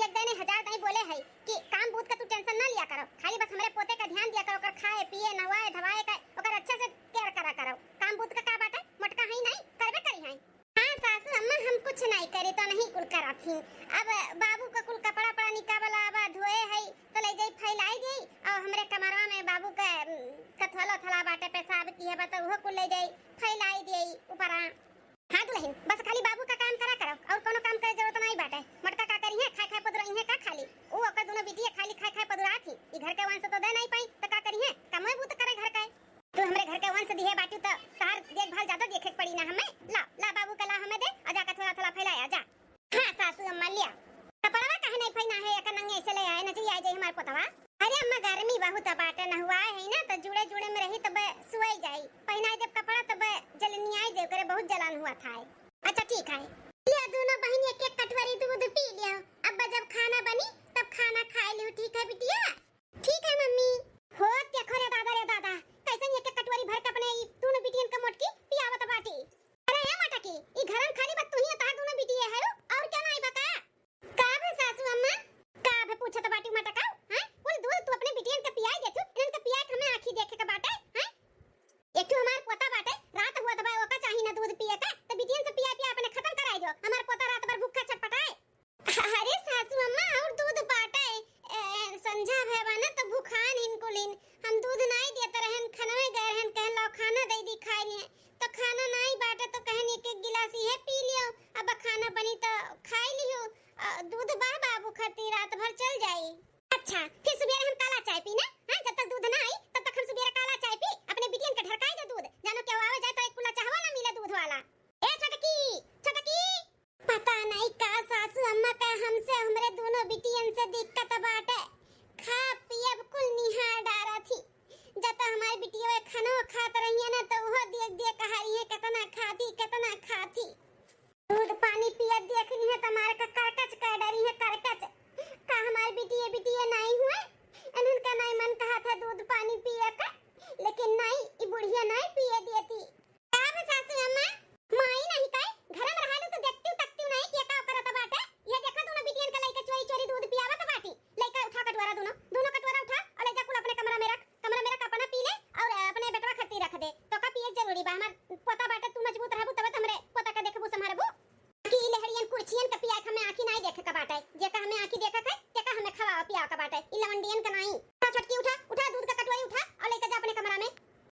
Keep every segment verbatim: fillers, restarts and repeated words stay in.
एक दाईं हजार दाईं बोले है कि काम बूत का तू tension ना लिया करो, खाली बस हमरे पोते का ध्यान दिया करो, ओकर खाए, पिए, नहवाए, धवाए का, ओकर अच्छे से care करा करो। काम बूत का का बाटे, मोटका है नहीं, करबे करी है। हाँ सासू अम्मा, हम कुछ नहीं करे तो नहीं कुल करत ही। अब बाबू का कुल कपड़ा पड़ा निकाबला बा, धोए है तो ले जाई फैलाई देई, और हमरे कमरवा में बाबू का, उम, कथवला थला बाटे, पेशाब की है बा, तो उहो कुल ले जाई फैलाई देई ऊपरा। हाँ दुल्हन, बस खाली बाबू का काम करा करो, और कोनो काम करे जरूरत नहीं बाटे। मोटका का करी है, खाए खाए पदुराई है का खाली? ऊ ओकर दोनों बिटिया खाली खाए खाए पदुरात ही। ई घर के वंश तो दे नहीं पाई, तो का करी है? कमवे बूत करे घर के। तू हमरे घर के वंश दिहे बाटू, तो तार देखभाल ज्यादा देखे के पड़ी ना हमें। ला, ला बाबू का ला हमें दे, और जाकर थोड़ा थोड़ा फैलाया जा। हाँ सासू अम्मा, लिया। कपड़वा काहे नहीं पहना है, एकर नंगे ऐसे ले आए, नजरी आ जाए हमार पोतवा। अरे अम्मा, गर्मी बहुत बाटे, नहुआए है ना, तो जुड़े जुड़े में रही, तब सुआई जाई। पहनाई देब कपड़ा, तब जलनियाई देब करे, बहुत जलन हुआ था। अच्छा ठीक है, लिया दोनों बहन एक एक कटोरी दूध पी लिया। अब जब खाना बनी, तब खाना खाए लियो, ठीक है बिटिया? ठीक है मम्मी। हो देखो रे दादा, रे दादा, कैसन एक एक कटोरी भर के अपने ई दोनों बिटियन के मोटकी पियावत बाटी। अरे ए मोटकी, ई घरन खाली बस तू ही तहार दोनों बिटिया है, और क्या नहीं बका? का भे सासू अम्मा? का भे पूछत बाटी मटका? हैं? कुल दूध तू अपने बिटियन के पियाई देतू, इनन के पियाई के हमें आँखी देखे के बाटे, हैं? एक ठो हमार पोता बाटे, रात हुआ तबा ओका चाही ना दूध पिए के, तो बिटियन से पिया पिया अपने खत्म कराई दो। हमार पोता रात भर भूखा छटपटाए। अरे सासू अम्मा, और दूध बाटे, ए, संझा भे बा ना तो भूखान हिन कुलिन, हम दूध नाई देत रहन, खनवे गए रहन, कहन लाओ खाना दे दी खाई लिए, तो खाना नाई बाटे तो कहन एक एक गिलास इहे पी लियो, अब खाना बनी तो खाई लियो। अ, दूध बा बाबू खातिर, रात भर चल जाई। अच्छा, फिर सुबेरे हम काला चाय पी ना? हाँ, जब तक दूध ना आई, तब तक हम सुबेरे काला चाय पी, अपने बिटियन के ढरकाई दे दूध। जानो केहू आवे जाए तो एक कुल्ला चाहवा ना मिले दूध वाला। ए छोटकी, छोटकी, पता नहीं का सासू अम्मा का हमसे हमरे दोनों बिटियन से दिक्कत बाटे। खा पियब कुल निहार डारा थी। जब तक हमारी बिटिया खानो खात रही है ना, तो वो दिए दिए कहा रही है, कितना खाती, कितना खाती। दूध पानी पियत देखनी है, तुम्हारे का करकच कर डरी है, करकच। का हमारे बिटिया, बिटिया नहीं हुए? इन्हन का नहीं मन कहा था दूध पानी पिए का, लेकिन नहीं, ई बुढ़िया नहीं पिए देती। का बे सासू अम्मा, माई नहीं काई, घर में रहलू तो देखती तकती नहीं कि का करत बाटे। ये देखा दोनों बिटियन का लइका चोरी चोरी दूध पियावत बाटी। लइका उठा कटोरा दोनों, दोनों कटोरा उठा और ले जा कुल अपने कमरा में रख। कमरा में रख, अपना पी ले और अपने बेटवा खातिर रख दे। तो का पिए जरूरी बा? हमार पोता बाटे, तू मजबूत रहबू तबे तो हमरे पोता का देखबू संभारबू। कि ई लेहड़ियन कुर्छियन का पिया के हमें आँखी नाई देखे का बाटे। जेका हमें आँखी देखे के, तेका हमें खवावा पियावा का बाटे। ई लवंडियन का नाई। उठा छोटकी, उठा, उठा दूध का कटोरी उठा और लेके जा अपने कमरा में।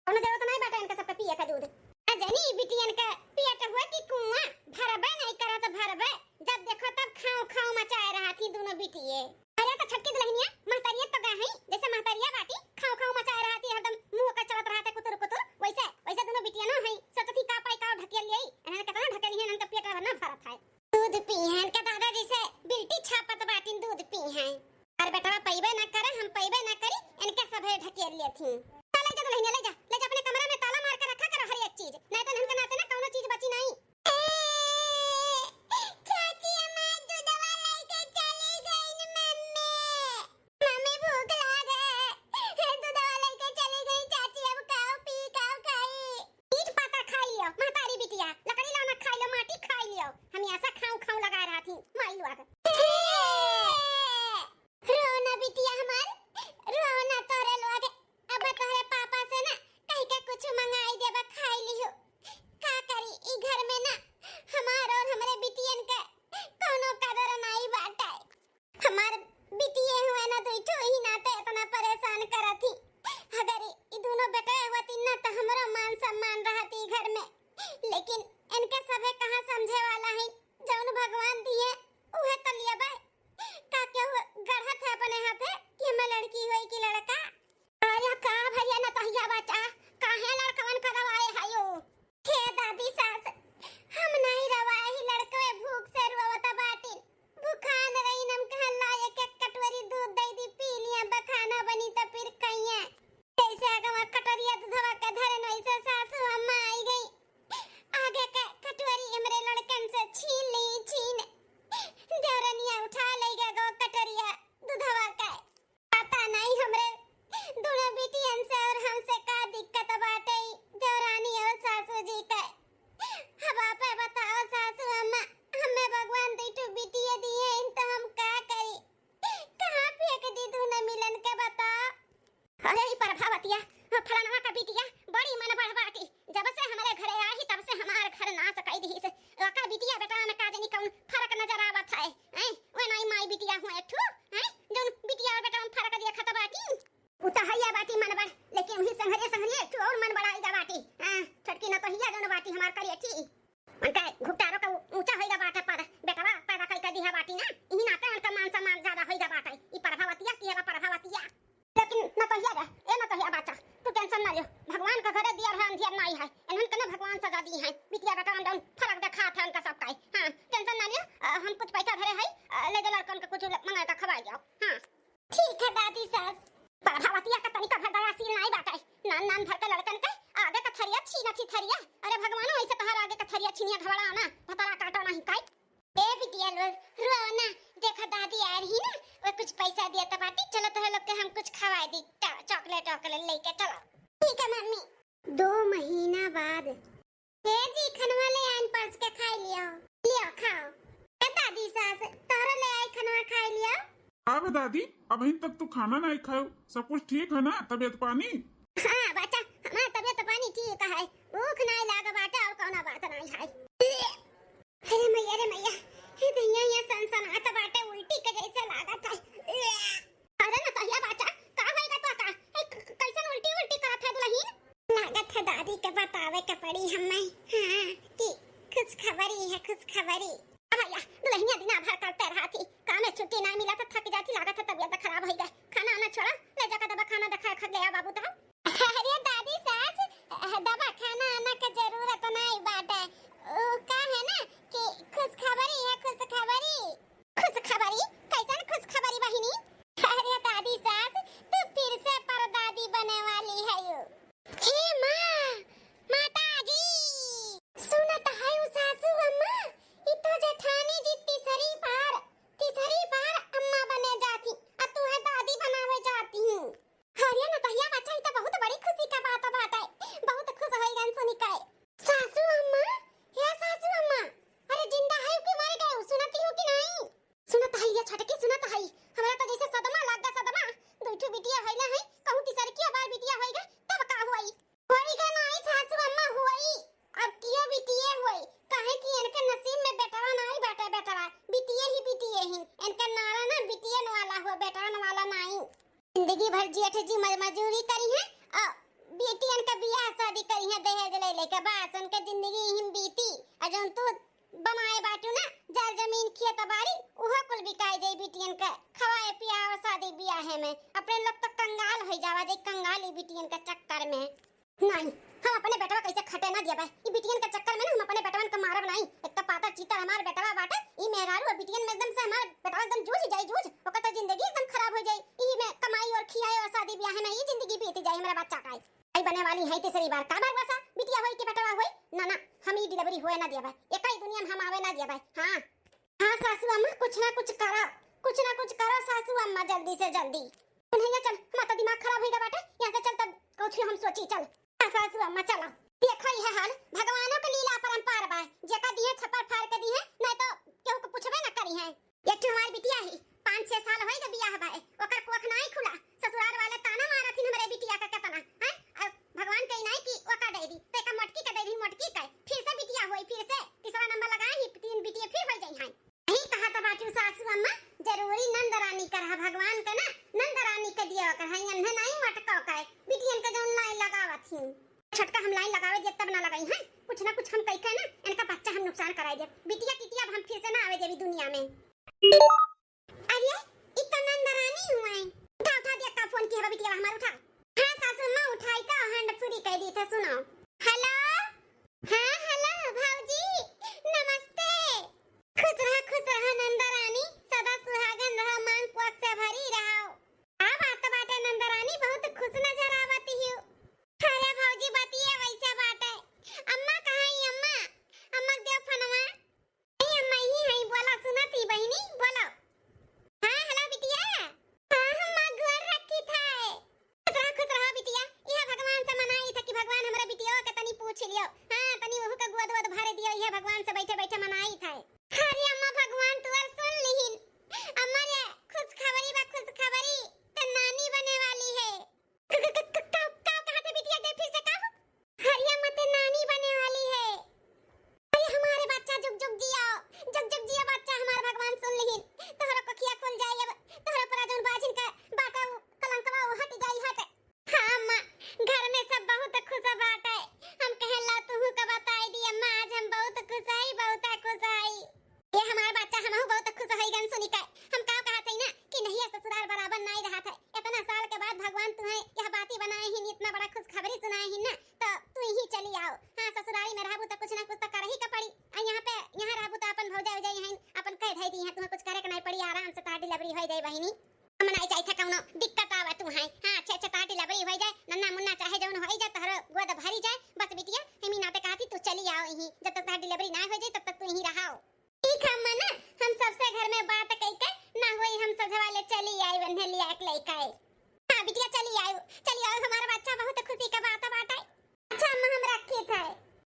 कौनो जरूरत नाई बाटे इनका सबका पिए का दूध। आ जनी बिटियन का पियत हुआ कि कुआं भरबे नाई करत भरबे। जब देखो तब खाऊं खाऊं मचाए रहा थी दोनों बिटिये। अरे तो छोटकी दुल्हनिया, महतरिया तो गए हैं, जैसे महतरिया बाटी, खाऊं खाऊं मचाए रहा थी, हरदम मुंह का चलत रहा था कुतुर कुतुर, वैसे, वैसे दोनों बिटिया नो हैं, सोचती का पाई का ढकेल लियाई, इन्हन कितना ढकेली है, इन्हन का पेट ना भरत है। दूध पी हैं, इनका दादाजी से बिल्टी छापत बाटिन, दूध पी हैं। अरे बेटवा पइबे ना करे, हम पइबे ना करी, इनके सभे ढकेल लेथी। चल ले जा दुल्हनिया, ले जा, ले जा अपने कमरा में ताला मार के रखा करो हर एक चीज, नहीं तो इनके नाते ना कौनो चीज बची नहीं। चाची, हमार दूधवा लेके चली गईन मम्मी। मम्मी, भूख लागे। दूधवा लेके चली गई चाची, अब काव पी, काव खाई? ईट पाता खाई लियो, महतारी बिटिया। लकड़ी लाना खाई लियो, माटी खाई लियो। हम ऐसा खाऊं खाऊं लगा रहा थी, माई लोग। रो ना बिटिया हमार, रो ना तोरे लोग। अब तोहरे फलानवा का बिटिया बड़ी मनबढ़ बाटी, जब से हमरे घरे आई तब से हमार घर नास कई दिहिस। ओका बिटिया बेटवा में का जानी कौन फर्क नजर आवत है, हैं? ओए नाई माई बिटिया हुआ एक ठू, हैं? जौन बिटिया और बेटवा में फर्क देखत बाटी। उ त हइया बाटी मनबढ़, लेकिन उही संघरिया संघरिया एक ठू और मनबढ़ाई गा बाटी। हाँ, छोटकी नतोहिया जौन बाटी हमार करियठी। उनका घुघटारो का ऊ-, ऊंचा होइगा बाटे पद, बेटवा पैदा कई के दिहा बाटी ना, इही नाते उनका मान सम्मान ज्यादा होइगा बाटे। ई प्रभावतिया की हवा प्रभावतिया। लेकिन नतोहिया रे, ए नतोहिया बाचा, तू tension ना लियो, भगवान का घरे दियर है अंधियर नाई है, इन्हन के ना भगवान सजा दी है, बिटिया बेटा अंडन फर्क देखा था उनका सब काई। हाँ, tension ना लियो, अ, हम कुछ पैसा धरे है, अ, ले दे लड़कन के कुछ मंगा के खवाई जाओ। हाँ। ठीक है दादी सास। प्रभावतिया का तनिका भर दयाशील नाई बाटे। नान नान भर के लड़कन के आगे का थरिया छीना छी थरिया। अरे भगवानो, ऐसे तोहार आगे का थरिया छीनिया घबड़ा ना, भतरा काटो नहीं काई। ए बिटिया लोग, रो ना। देखो दादी आ रही ना, वो कुछ पैसा दिया तो बाटी, चलो तोहे लोग के हम कुछ खवाए दी, चा-, chocolate वॉकलेट लेके चलो। ठीक है मम्मी। दो महीना बाद। हे जी, खनवा ले आइन परस के खाई लियो। लियो, खाओ। ए दादी सास, तोहरो ले आई खनवा खाई लियो। अब दादी, अबहिन तक तू खाना नहीं खायो, सब कुछ ठीक है ना, तबीयत पानी? हाँ बच्चा, हमार तबीयत पानी ठीक है, भूख नहीं लाग बाटे और कौनो बात नहीं है। अरे मैया रे मैया, हे दहिया हिया सनसनात बाटे, उल्टी के जैसे लागत है। अरे नतोहिया बाचा, का होइगा तो का? ए, क-, क-, कैसन उल्टी उल्टी करत है दुलहिन? लागत है दादी के बतावे के पड़ी हमें, हाँ, कि खुशखबरी है, खुशखबरी। अब भैया, दुलहिनिया दिना भर करते रहती, काम में छुट्टी ना मिला तो थक जाती, लागत है तबीयत खराब होइगा। खाना आना छोड़ा, ले जाकर दवा खाना दिखाए खा ले आ बाबू तो। अरे दादी सास, दवा खाना आना के जरूरत नहीं बाटे। उ का है ना कि खुशखबरी है, खुशखबरी। खुशखबरी? कैसन खुशखबरी बहिनी? अरे दादी सास, तू फिर से परदादी बने वाली है यू। हे माँ, माता जी। सुनत है उ सासू अम्मा, ई तो जेठानी जी तीसरी बार, तीसरी बार अम्मा बने जाती, आ तू है दादी बनावे जाती हूँ। अरे नतोहिया बाचा, ई तो बहुत बड़ी खुशी का बात बाटे, बहुत खुश होइगन सुनी के। सासू अम्मा, हे सासू अम्मा, अरे जिंदा है कि मर गए, सुनती हो कि नहीं? सुनत है ये छोटकी, सुनत है, हमरा तो जैसे सदमा लग गा, सदमा। दू ठो बिटिया होइला है, कहूँ तीसरकी बार बिटिया होइगा, तब का होई? होइगा नहीं सासू अम्मा, होई। अब कियो बिटिये होई, काहे कि इनके नसीब में बेटवा नहीं बाटे, बेटवा, बिटिये ही बिटिये ही। इनका नारा ना बिटियन वाला हो, बेटवन वाला नहीं। जिंदगी भर जेठ जी मज-, मजूरी करी है और बेटियन का बियाह शादी करी है दहेज ले लेके, बस उनके जिंदगी ही बीती। और जौन तू बनाए बाटू ना, जर जमीन खेत बारी, उहो कुल बिकाई जाई बिटियन का खवाए पियावे शादी बियाहे में। अपने लोग तो कंगाल होई जावा जाई, कंगाली बिटियन के चक्कर में। नहीं, हम अपने बेटवा कैसे खटे ना दिया बा। ई बिटियन के चक्कर में ना हम अपने बेटवन के मारब नहीं। एक तो पातर चीतर हमार बेटवा बाटे, ई मेहरारू और बिटियन में एकदम से हमार बेटवा एकदम जूझ जाई जूझ, ओकर तो जिंदगी एकदम खराब हो जाई। ई में कमाई और खियाए और शादी बियाहे में ई जिंदगी बीत जाई हमरा बच्चा का। आई बने वाली है तीसरी बार, का बार वैसा बिटिया होई कि बेटवा होई? ना ना, हम ई delivery होए ना दिया बा, एक ही दुनिया में हम आवे ना दिया बा। हाँ हाँ सासू अम्मा, कुछ ना कुछ करो, कुछ ना कुछ करो सासू अम्मा, जल्दी से जल्दी। कन्हैया चल, हमार तो दिमाग खराब होइगा बाटे, यहाँ से चल, तब कुछ हम सोची, चल। हाँ, सासू अम्मा चलो। देखो यह हाल, भगवानों के लीला अपरंपार बा, जेका दिहे छप्पर फाड़ के दिहे, नहीं तो केहू को पूछबे ना करी है। एक ठो हमार बिटिया ही, पाँच छह साल होइगा बियाह बाए, ओकर कोख नाई खुला, ससुराल वाले ताना मारत हिन हमरे बिटिया का केतना, हैं? अब भगवान कही नाई कि ओका दे दी, तो एका मोटकी का दे दी, मोटकी का, फिर से बिटिया होई, फिर से तीसरा नंबर लगाए ही, तीन बिटिया फिर हो जाई हैं। यही कहा था बाटू सासू अम्मा, जरूरी नंद रानी का रहा, भगवान का ना, नंद रानी का दिया ओकर है, अन्हे नाई मटका ओकर है, बिटियन का जौन line लगावत ही। छोटका हम line लगावे दिया तब ना लगाई हैं, कुछ ना कुछ हम कही के ना, इनका बच्चा हम नुकसान कराई दिया, बिटिया टिटिया अब हम फिर से ना आवे देवी दुनिया में। अरे, बहिनी, हम नाई चाहत है कौनो दिक्कत आवे तू है। हाँ, अच्छे अच्छे तार delivery होइ जाए, नन्ना मुन्ना चाहे जौन होइ जाए, तोहरो गोद भरी जाए। बस बिटिया, हम ही नाते कहती तू चली आओ यहीं, जब तक तार delivery ना होइ जाए तब तक तू यहीं रहाओ। ठीक है अम्मा ना, हम सबसे घर में बात कई के ना होई, हम सझवा ले चली आई, वन्हे लिया एक लइका है। हाँ बिटिया चली आयो, चली आयो, हमारा बच्चा बहुत खुशी का बात बाटे। अच्छा अम्मा हम रखित है।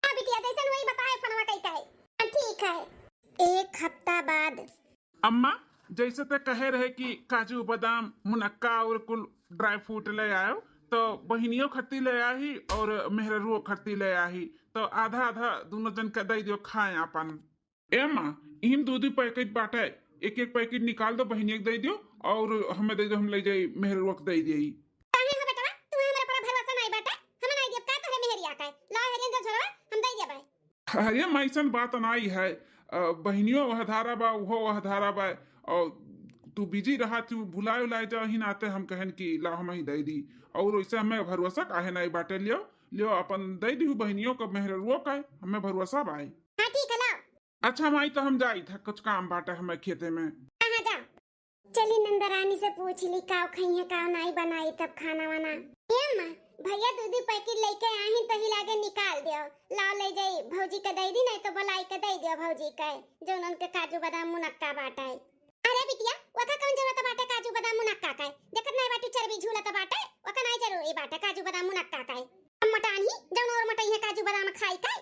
हाँ बिटिया जैसन वही बताए फोनवा कई के। हाँ ठीक है। एक हफ्ता बाद। अम्मा, जैसे ते कहे रहे कि काजू, बादाम, मुनक्का और कुल dry fruit ले आयो, तो बहिनियों खत्ती ले आही और मेहररुओ खत्ती ले आही, तो आधा आधा दोनों जन के दे दियो खाए अपन। ए माँ, इहिम दू दू पैकेट बाटे, एक एक पैकेट निकाल दो, बहिनिया के दे दियो और हमें दे दो, हम ले जाई मेहररुआ के दे दिए। काहे हो बेटवा, तुम्हें हमरा पर भरोसा नहीं बाटे? हम नहीं देब का तोहरे मेहरिया का? लाओ हरियन जो झोरवा, हम दे देबै। अरे माँ, ऐसन बात नाई है। अ, बहिनियो वह धारा बा, उहो वह धारा बा। और तू बिजी रहा, तू भुलाए उलाए जा, ही नाते हम कहन कि ला हम ही दे दी। और वैसे हमें भरोसा काहे नाई बाटे, लियो, लियो अपन दे दी बहिनियों का, मेहररुओ का, हमें भरोसा बा। हाँ ठीक है, लाओ। अच्छा माई, तो हम जाई था, कुछ काम बाटे हमें खेते में। हाँ, हाँ, जाओ। चली नंदरानी से पूछ ली, काव खइहे, काव नाई बनाई तब खाना वाना। ए माँ, भैया दू दू पैकेट लेके आही, तही लागे निकाल दियो। लाओ ले जाई, भौजी के दे दी, नहीं तो बोलाई के दे दियो भौजी के, जो उनके काजू बादाम मुनक्का बाटे। अरे बिटिया, ओका कौन जरूरत बाटे काजू बादाम मुनक्का के? देखत नहीं बाटी चर्बी झूलत बाटे, ओका नहीं जरूरी बाटे काजू बादाम मुनक्का के। हम मोटानी, जौन और मोटाई है काजू बादाम खाई के।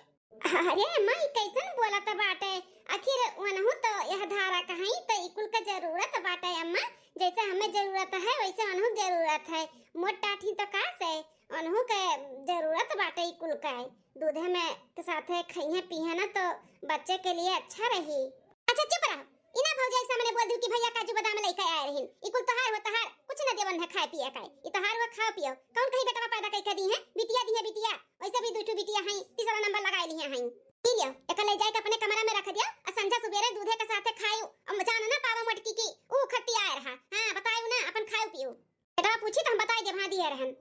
अरे अम्मा, ई कैसन बोलत बाटे? आखिर ओनहु तो यह धारा का हई, तो ई कुल का जरूरत बाटे अम्मा। जैसे हमें जरूरत है, वैसे ओनहु के जरूरत है। मोट टाठी तो का से, ओनहु के जरूरत बाटे ई कुल का। दूधे में के साथे खइहे पीहे ना, तो बच्चे के लिए अच्छा रही। अच्छा चुप रह, इना भौजाई के सामने बोल दू कि भैया काजू बादाम लेके आए रहिन। ई कुल तोहार हो, तोहार कुछ न देवन है खाए पिए का। ई तोहार हो, खाओ पियो। कौन कहीं बेटवा पैदा कई के दी है? बिटिया दी है, बिटिया। वैसे भी दू ठो बिटिया हैं, तीसरा नंबर लगाए लिए हैं। पी लियो, एकर ले जाए के अपने कमरा में रख दियो और संझा सुबेरे दूधे के साथे खायू। और जान ना पावा मोटकी की, ऊ खट्टी आए रहा। हाँ, बतायू ना, अपन खायू पियू। बेटवा पूछी तो हम बताई देब, हाँ दिए रहन।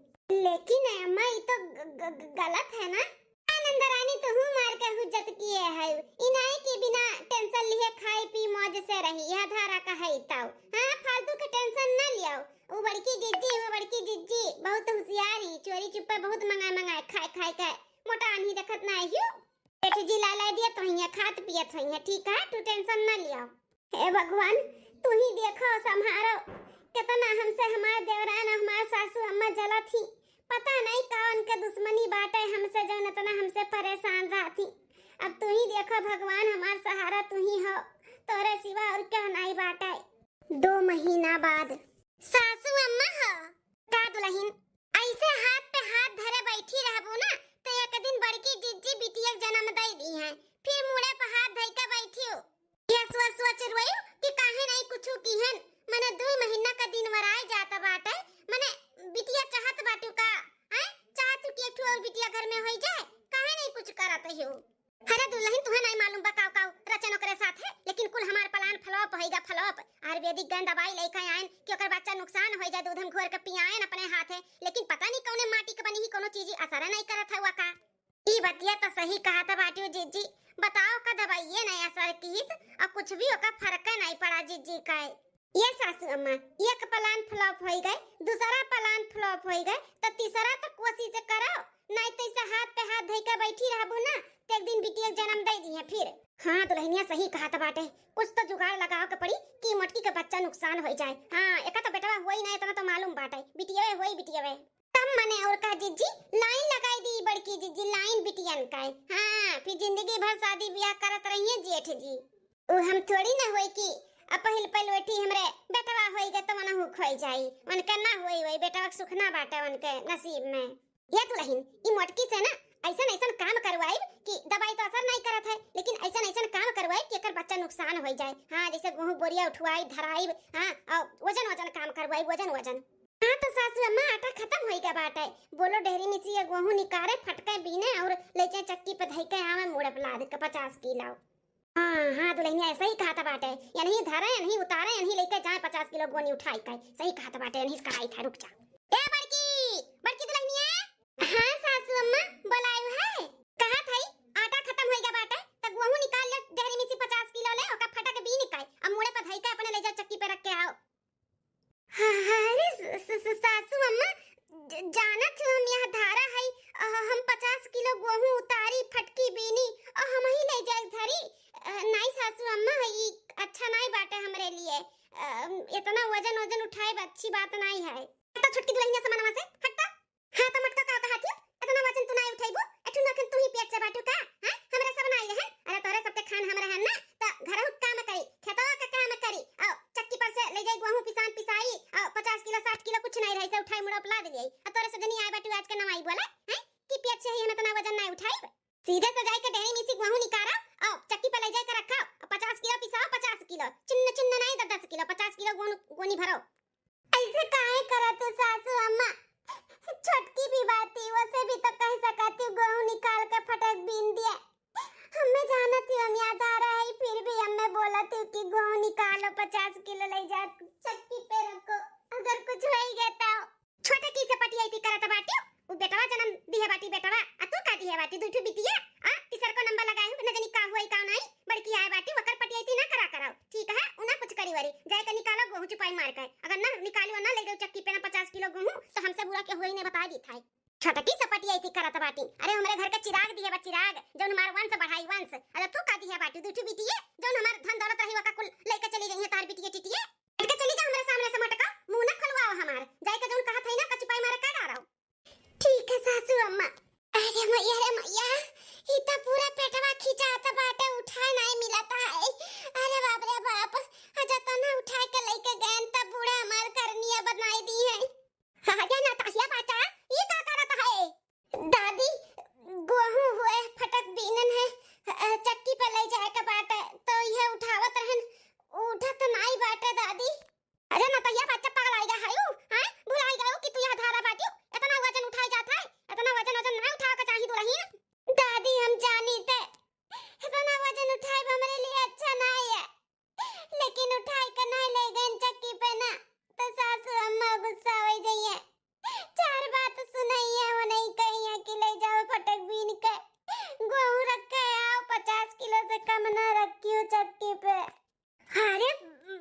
लेकिन अम्मा, ई तो ग-, ग-, ग-, गलत है ना? आ नंदरानी, तू हूँ मार के हुज्जत किए है। ई नाई कि बिना टेंशन लिए खाई पी मौज से रही, यह धारा का है तब। हाँ, फालतू के टेंशन ना लियो। वो बड़की जिज्जी, वो बड़की जिज्जी बहुत होशियार ही, चोरी चुप्पे बहुत मंगाए मंगाए खाए खाए के मोटा आन्ही देखत ना आयु। सेठ जी ला ला दिया तो हियाँ खात पियत होइहे, ठीक है, तू टेंशन ना लियो। हे भगवान, तू ही देखो, संभारो, कितना हमसे हमार देवरान और हमार सासू अम्मा जलत ही। पता नहीं का उनके दुश्मनी बाटे हमसे, जौन इतना हमसे परेशान रहती। अब तू ही देखो भगवान, हमार सहारा तू ही हो, तोरे सिवा और क्या नहीं बाटे। दो महीना बाद। सासू अम्मा हो। का दुल्हन? ऐसे हाथ पे हाथ धरे बैठी रहबू ना, तो एक दिन बड़की जिज्जी बिटिया के जन्म दे दी है, फिर मुड़े पे हाथ धई के बैठी हो। यह सोच सोच रोयू कि काहे नहीं कुछ किहन, मने दो महीना का दिन वराए जात बाटे, मने बिटिया चाहत बाटू का? हैं? चाहत कि एक ठो और बिटिया घर में होई जाए, काहे नहीं कुछ करत हो? अरे दुल्हन, तुहे नहीं मालूम बा काव काव रचन ओकरे साथ है, लेकिन कुल हमार plan flop होइगा, flop। आयुर्वेदिक गैन दवाई लेके आयन कि ओकर बच्चा नुकसान होई जाए, दूध हम घोर के पियायन अपने हाथ है, लेकिन पता नहीं कौने माटी के बनी ही, कोनो चीज असर नहीं करत है का। ई बतिया तो सही कहत बाटियो जिज्जी, बताओ का दवाइये नहीं असर कीस और कुछ भी ओका फर्क नहीं पड़ा जिज्जी का। ये सासू अम्मा, एक plan flop होई गए, दूसरा plan flop होई गए, तो तीसरा तो कोशिश करो, नहीं तो इसे हाथ पे हाथ धई के बैठी रहबू ना, तो एक दिन बिटिया के जन्म दे दिए फिर। हाँ दुल्हनिया सही कहत बाटे, कुछ तो जुगाड़ लगावे के पड़ी कि मोटकी के बच्चा नुकसान होई जाए। हाँ, एका तो बेटवा होई ना, इतना तो मालूम बाटे, बिटियवे होई, बिटियवे। तब मने और का जिज्जी, line लगाई दी बड़की जिज्जी, line बिटियन का। हाँ, फिर जिंदगी भर शादी ब्याह करत रहिए जेठ जी। उ हम थोड़ी ना होई कि अब पहिल पहिल बेटी हमरे बेटवा होई गए तो मनहु खोई जाई, उनके ना होई, वही बेटवा के सुख ना बाटे उनके नसीब में। ये दुल्हन, ई मोटकी से ना ऐसन ऐसन काम करवाइब कि दवाई तो असर नहीं करत है, लेकिन ऐसन ऐसन काम करवाइब कि एकर बच्चा नुकसान होई जाए। हाँ, जैसे गेहूं बोरिया उठवाइब, धराइब, हाँ, और वजन वजन काम करवाइब, वजन वजन। हाँ तो सासू अम्मा, आटा खत्म होई गया बाटे, बोलो डेहरी में से ये गेहूं निकारे, फटके बीने और ले जाए चक्की पे धई के आवे मुड़े पे लाद के पचास किलो। हाँ, हाँ, दुल्हनिया, सही कहत बाटे। यनही धरे, यनही उतारे, यनही लेके जाए पचास किलो गोनी उठाई के। सही कहत बाटे, यनही से कराई था, रुक जा। ए बड़की, बड़की दुल्हनिया। हाँ सासू अम्मा, बोलायु है। कहत हई, आटा खत्म होइगा बाटे, त गेहूं निकाल ले, डेहरी में से पचास किलो ले, ओका फटक बीन के, अब मुड़े पर धई के अपने ले जा चक्की पे रख के आओ। इतना वजन वजन उठाए अच्छी बात नाई है। हट तो छोटकी दुलहिनिया से मनवा से, हट तो। हाँ तो मटका का कहा थी, इतना वजन तू नाई उठाइबू, एठू नखन तू ही पेट से बाटू का? हैं? हमरे सब नाई रहन, अरे तोरे सबके खान हम रहन ना, त घरहू काम करी, खेतवा का काम करी, और चक्की पर से ले जाई गोहूं पिसान पिसाई, और पचास किलो साठ किलो कुछ नाई रही से उठाई मुड़ा उपला दे जाई। और तोरे सब जनी आए बाटू आज के नवाई बोले, हैं? कि पेट से ही हम इतना वजन नाई उठाइब। सीधे से जाए के डेहरी में से गोहूं निकारा, और चक्की पर ले जाए के रखा, और पचास किलो पिसाओ, पचास किलो, चिन्न चिन्न नाई, दस दस किलो, पचास किलो गोहूं गोनी भरो। ऐसे काहे करत हो सासू अम्मा? छोटकी भी बात थी, वसे भी तो कह सकत हो, गोहूं निकाल के फटक बीन दिए। हमें जानत ही हम याद आ रहा है, फिर भी हमें बोलत हो कि गोहूं निकालो, पचास किलो ले जा चक्की पे रखो, अगर कुछ हो ही गया तो। छोटकी से पटियाई थी करत बाटी, उ बेटवा जन्म दिहे बाटी बेटवा, आ तू का दिहे बाटी दुई ठो बिटिया, आ तीसर को नंबर लगाए हो, न जानी का हुआ का नहीं, बड़की आए बाटी, वकर पटियाई थी ना करा कराओ, ठीक है, उ ना कुछ करी वरी, जाए के निकालो गोहूं चुपाई मार के, अगर ना निकाली और ना ले गई चक्की पे ना पचास किलो गोहूं, तो हमसे बुरा के हुआ ही नहीं बता दी था। छोटकी से पटियाई थी करत बाटी, अरे हमरे घर का चिराग दिहे बा चिराग, जौन हमार वंश बढ़ाई वंश, अरे तू का दिहे बाटी दुई ठो बिटिया, जौन हमार धन दौलत रही वका कुल लेके चली जाइए तार बिटिया टिटिया, हट के चली जा हमरे सामने से मटका, मुंह ना खुलवाओ हमार, जाए के जौन कहा था ना कचुपाई मारे का डारो। ठीक है सासू अम्मा। अरे मैया रे मैया, ई त पूरा पेटवा खिंचात बाटे, उठाए नाई मिलत है। अरे बाप रे बाप, अजा तना उठाए के लेके गए त बूढ़ा हमार करनिया बनाई दी है। अरे नताहिया बाचा, ई का करत है? दादी, गोहूं हुए फटक बीनन है, अ, चक्की पे ले जाए के बाटे, तो ये उठावत रहन, उठत नाई बाटे दादी। अरे नतहिया बच्चा पगलाई गा है, हैं? भुलाई गयो कि तू यह धारा बाटियो, इतना वजन उठाए जात है, इतना वजन वजन ना उठावे के चाही दुलहिन। दादी हम जानी थे, इतना वजन उठाए हमरे लिए अच्छा ना है, लेकिन उठाए के नहीं ले गए चक्की पे ना, तो सासू अम्मा गुस्सा हो जाइए, चार बात सुनाइए, वो नहीं कहिए कि ले जाओ फटक बीन के, गोहूं रखे आओ पचास किलो से कम ना रखियो चक्की पे। अरे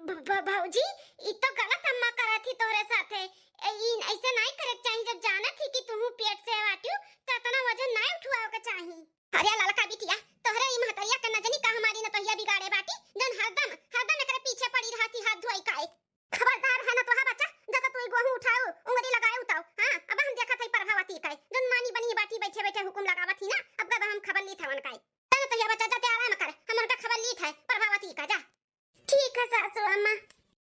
भ-, भ-, भौजी, ई तो गलत अम्मा करत ही तोहरे साथे। ए, ई ऐसे नाई करे के चाही, जब जानत ही कि तुहू पेट से बाटियो, त इतना वजन नाई उठवावे के चाही। अरे ललका बिटिया, तोहरे ई महतरिया के नजनी का हमारी नतोहिया बिगाड़े बाटी, जौन हरदम, हरदम एकरे पीछे पड़ी रहती हाथ धोई काए। खबरदार है नतोहा बच्चा, जब तू ई गोहूं उठाओ, उंगली लगाए उताओ। हाँ, अब हम देखत हई प्रभावती काए, जौन मानी बनी बाटी बैठे बैठे हुकुम लगावत ही ना, अब गब हम खबर ली थवन काए। ए नतोहिया बच्चा, जाते आराम कर, हम उनका खबर ली थे, प्रभावती का, जा। ठीक है सासू अम्मा।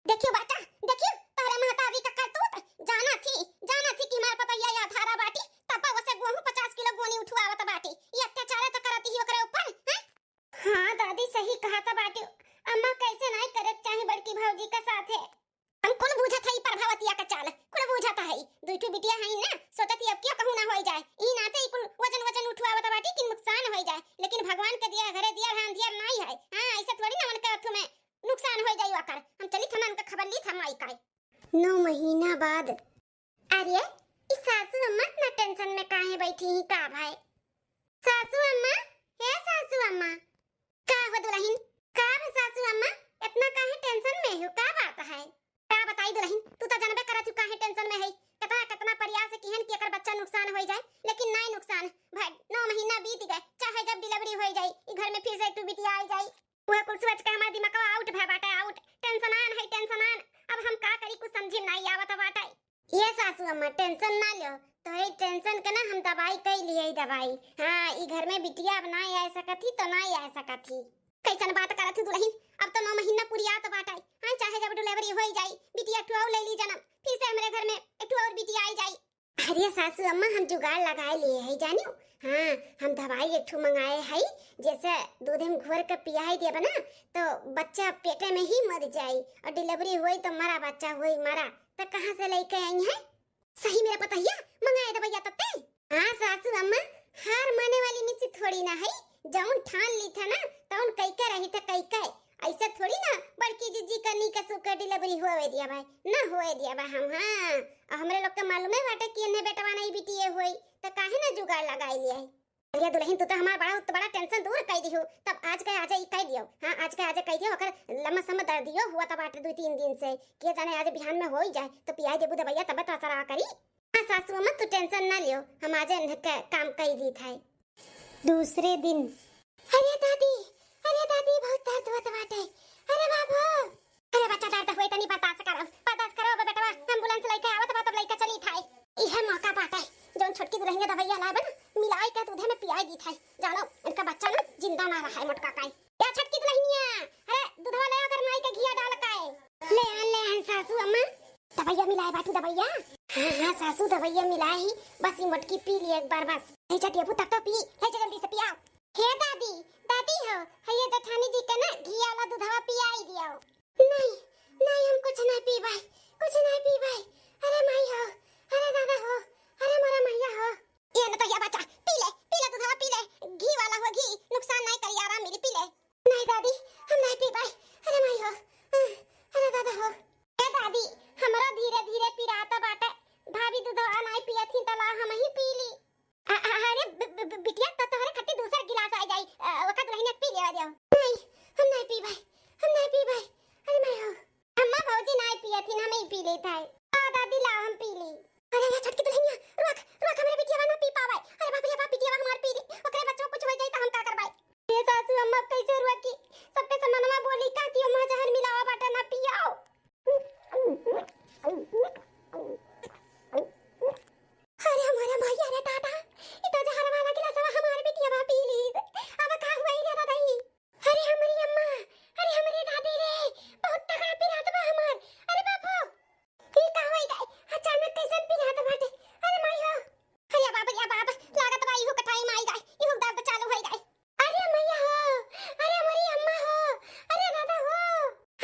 देखियो बाटा, देखियो, तोहरे महतारी का करतूत, जाना थी, जाना थी कि हमार पतोहिया या धारा बाटी, तब उसे गोहूं पचास किलो गोनी उठवावत बाटी। ये अत्याचार तो करती ही ओकरे ऊपर, हैं? हाँ दादी, सही कहा था बाटी। अम्मा कैसे नाई करे के चाही बड़की भौजी का साथे। हम कुल बूझत हई प्रभावतिया का चाल, कुल बूझत हई। दुई ठो बिटिया हई ना, सोचत ही अब क्यों कहूँ ना होई जाए। ई नाते ई कुल वजन वजन उठवावत बाटी कि नुकसान होई जाए, लेकिन भगवान के दिया घरे दिया है, अंधियर नाई है। हाँ, ऐसे थोड़ी ना उनके अथु में नुकसान हो जाई ओकर। हम चली थना उनका खबर ली था माई का। नौ महीना बाद। अरे, ई सासू अम्मा इतना टेंशन में काहे बैठी ही का भाई? सासू अम्मा, हे सासू अम्मा। का हो दुलहिन? का हो सासू अम्मा, इतना काहे टेंशन में हो, का बात है? का बताई दुलहिन, तू तो जानबे करत हो काहे टेंशन में है। कितना कितना प्रयास किहन कि एकर बच्चा नुकसान हो जाए, लेकिन नाई नुकसान भाई। नौ महीना बीत गए, चाहे जब डिलीवरी हो जाए, ई घर में फिर से एक ठो बिटिया आ जाए। वह कुल सोच के हमार दिमागवा आउट भय बाटे, आउट। टेंशनान है, टेंशनान। अब हम का करी, कुछ समझी में नाई आवत बाटे। ये सासू अम्मा, टेंशन ना लियो, तोहरे टेंशन के ना हम दवाई कई लिए, दवाई। हाँ, ई घर में बिटिया अब ना आ सकत ही, तो ना आ सकत ही। कैसन बात करत ही दुलहिन, अब तो नौ महीना पुरियात बाटे। हाँ, चाहे जब डिलीवरी हो जाई, बिटिया एक ठो और ले ली जन्म, फिर से हमरे घर में एक ठो और बिटिया आई जाई। अरे सासू अम्मा, हम जुगाड़ लगाए लिए है जानियो। हाँ, हम दवाई एक ठो मंगाए है, जैसे दूध में घोर के पियाई देब ना, तो बच्चा पेटे में ही मर जाई और डिलीवरी होई तो मरा बच्चा होई, मरा। तो कहाँ से लेके आई है? सही मेरा पतोहिया, मंगाए दवाइया तत्ते। हाँ सासू अम्मा, हार माने वाली मिसी थोड़ी ना है, जौन ठान ली था ना, तौन कई के रही था कई के। ऐसे थोड़ी ना बड़की जिज्जी का नी कसू के डिलीवरी होवे दिया भाई, ना होवे दिया भाई हम। हाँ, और हमरे लोग के मालूम है बाटे कि इन्हें बेटवा नहीं बिटिए होई, तो काहे ना जुगाड़ लगाई लिया है। अरे दुलहिन, तू तो हमार बड़ा, तो बड़ा टेंशन दूर कर दी हो। तब आज के आजे ई कह दियो, हाँ, आज के आजे कह दियो, ओकर लम्बा सम्मा दर्दियो हुआ था बाटे दो तीन दिन से, के जाने आज बिहान में हो ही जाए, तो पियाई देबू दवाइया तब तो असर आ करी। हाँ सासू अम्मा, तू टेंशन ना लियो, हम आज इनके काम कई दी था। दूसरे दिन। अरे दादी, अरे दादी, बहुत दर्द होत बाटे। अरे बाबू, अरे बच्चा, दर्द होई तनी बर्दाश्त करो, बर्दाश्त करो। अब बेटवा ambulance लइके आवत बा, तब लइके चली थाई। इहे मौका बाटे, जौन छोटकी दुल्हनिया दवइया लाए बा ना, मिलाई के दूधे में पियाई दी थाई। जानो, इनका बच्चा ना जिंदा ना रहे मोटका काई। या छोटकी दुल्हनिया, अरे दूधवा ले आकर माई के घिया डाल काए। ले आन, ले आन सासू अम्मा। दवइया मिलाए बाटू दवइया? हाँ, हाँ सासू दवइया मिलाए ही, बस ई मोटकी पी ली एक बार बस। ले जा देबू तब तो पी, ले जा जल्दी से पियाओ। हे दादी, दादी हो, हे ये जेठानी जी के ना घी वाला दूधवा पियाई दियो। नहीं, नहीं, हम कुछ नहीं पीबै, कुछ नहीं पीबै। अरे माई हो, अरे दादा हो, अरे मोरा मैया हो। ये न तो ये बच्चा, पी ले, पी ले दूधवा, पी ले। घी वाला हो घी, नुकसान नहीं करी, आराम मिली, पी ले। नहीं दादी, हम नहीं पीबै। अरे माई हो, अरे दादा हो। ए दादी, हमरो धीरे धीरे पिरात बाटे। भाभी दूधवा नहीं पियत ही, तला हम ही पी ली। अ-, अ-, अरे ब-, ब-, ब-, बिटिया, तो तोहरे खट्टी दूसर गिलास आ जाई, अ, ओका दुल्हनिया के पी लेवा दियो। नहीं, हम नहीं पीबै, हम नहीं पीबै। अरे मैं हो। अम्मा भौजी नहीं पियत ही, हम ही पी लेत है। आ दादी ला, हम पी ली। अरे ये छोटकी दुल्हनिया, रुक, रुक, हमरे बिटिया ना पी पावे। अरे बाप रे बाप, बिटिया हमार पी ली, ओकरे बच्चों कुछ हो जाई तो हम का करबै? ये सासू अम्मा कैसे रुकी? सबके समनवा बोली का कि अम्मा जहर मिलावा बाटे ना पियाओ। अरे हमारा भैया रे दादा, ई तो जहर वाला गिलासवा हमार बिटिया पी ली। अब का हुआ रे दादा ई? अरे हमरी अम्मा, अरे हमरे दादी रे, बहुत तगड़ा पिरात बा हमार। अरे बाप हो, ई का होई गए? अचानक कैसन पिरात बाटे? अरे माई हो, अरे बाप रे बाप, लागत बा इहू कटाई में आई गए, इहू दर्द चालू होई गए। अरे मैया हो, अरे हमरी अम्मा हो, अरे दादा हो।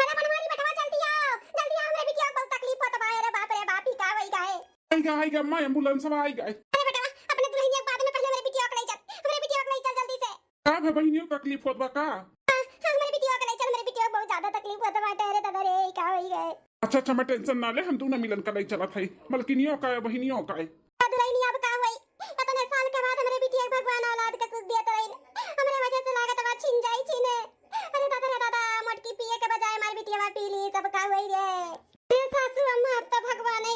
अरे बनवारी बेटवा, जल्दी आओ, जल्दी आओ, हमरे बिटिया को बहुत तकलीफ होत बा। अरे बाप रे बाप, ई का होई गए? आई गए, आई गए अम्मा, ambulance में आई गए। अरे बेटवा, अपने दुल्हनिया के बाद में पहले हमरे बिटिया को ले चल, हमरे बिटिया को ले चल जल्दी से। का भे बहिनियो, तकलीफ होत बा का? हाँ, हाँ, हमरे बिटिया के ले चल, हमरे बिटिया बहुत ज्यादा तकलीफ होत बाटे रे दादा रे, का होई गए? अच्छा, अच्छा, मैं tension ना ले, हम दोनों मिलन का ले चलत हई, मलकिनियो का है, बहिनियो का है। का दुल्हनिया अब का होई? इतने साल के बाद हमरे बिटिया के भगवान औलाद के सुख दिया तरैन, हमरे वजह से लागत बा छिन जाई छिने। अरे दादा रे दादा, मोटकी पिए के बजाय हमार बिटिया पी ली, सब का होई रे? ए सासू अम्मा, अब तो भगवान ही